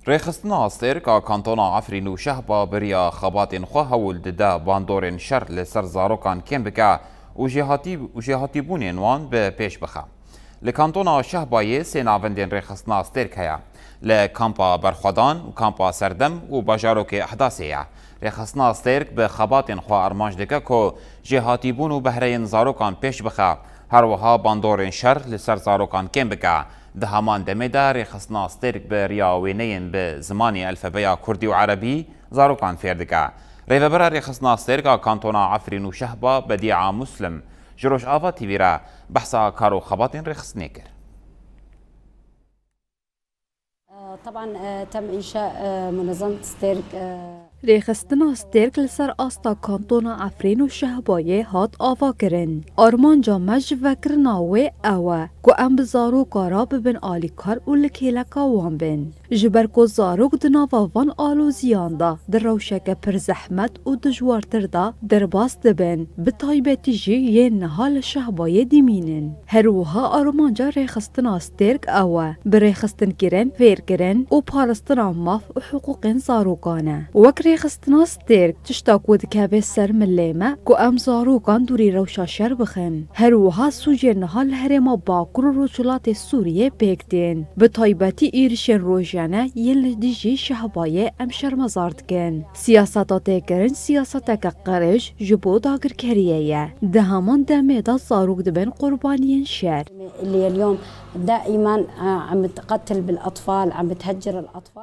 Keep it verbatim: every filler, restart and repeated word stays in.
Rêxistina Stêrk a Kantona Efrîn û Şehba bi riya xebatên xwe hewl dide bandorên şer li ser zarokan kêm bike û jêhatî-, û jêhatîbûnên wan bi pêş bixe. Li Kantona Şehbayê sê navendên Rêxistina Stêrk heye. Li Kampa Berxwedan û Kampa Serdem û bajarokê Ehdasê ye. Rêxistina Stêrk bi xebatên xwe armanc dike ku jêhatîbûn û behreyên zarokan pêş bixe, her wiha bandorên şer li ser zarokan kêm bike. Di heman demê de Rêxistina Stêrk bi riya wêneyên bi zimanê elfebeya kurdî û erebî zarokan fêr dike. Rêvebera Rêxistina Stêrk a Kantona Efrîn û Şehba Bedîa Muslim ji Rojava T V re behsa kar û xebatên rêxistinê kir. طبعا تم إنشاء منظمة ستيرك. Rêxistina Stêrk li ser asta Kantona Efrîn û Şehbayê hat avakirin. Armanca me ji vekirina wê ew e ku em bi zaroka re bibin alîkar û li kêleka wan bin. Ji ber ku zarok di nava van aloziyan de di rewşeke pir zehmet û dijwartir de derbas dibin, bi taybetî jî yên niha li Şehbayê dimînin. Her wiha armanca rêxistina Stêrk ew e, bi rêxistinkirin, fêrkirin û parastina maf û hiqûqên zarokan e. Wek rêxistina Stêrk, tişta ku dikeve ser milê me ku em zarokan dûrî rewşa şer bixin. Her wiha sûcên niha li herêma Bakur û Rojhilatê Sûriyê pêk tên. Bi taybetî êrişên rojane yên li dijî Şehbayê em şermezar dikin. Siyaseta têkirin siyaseteke qirêj ji bo dagirkeriyê ye. Di heman demê de zarok dibin qurbaniyên şer. اللي اليوم دائما عم تقتل بالأطفال، عم تهجر الأطفال.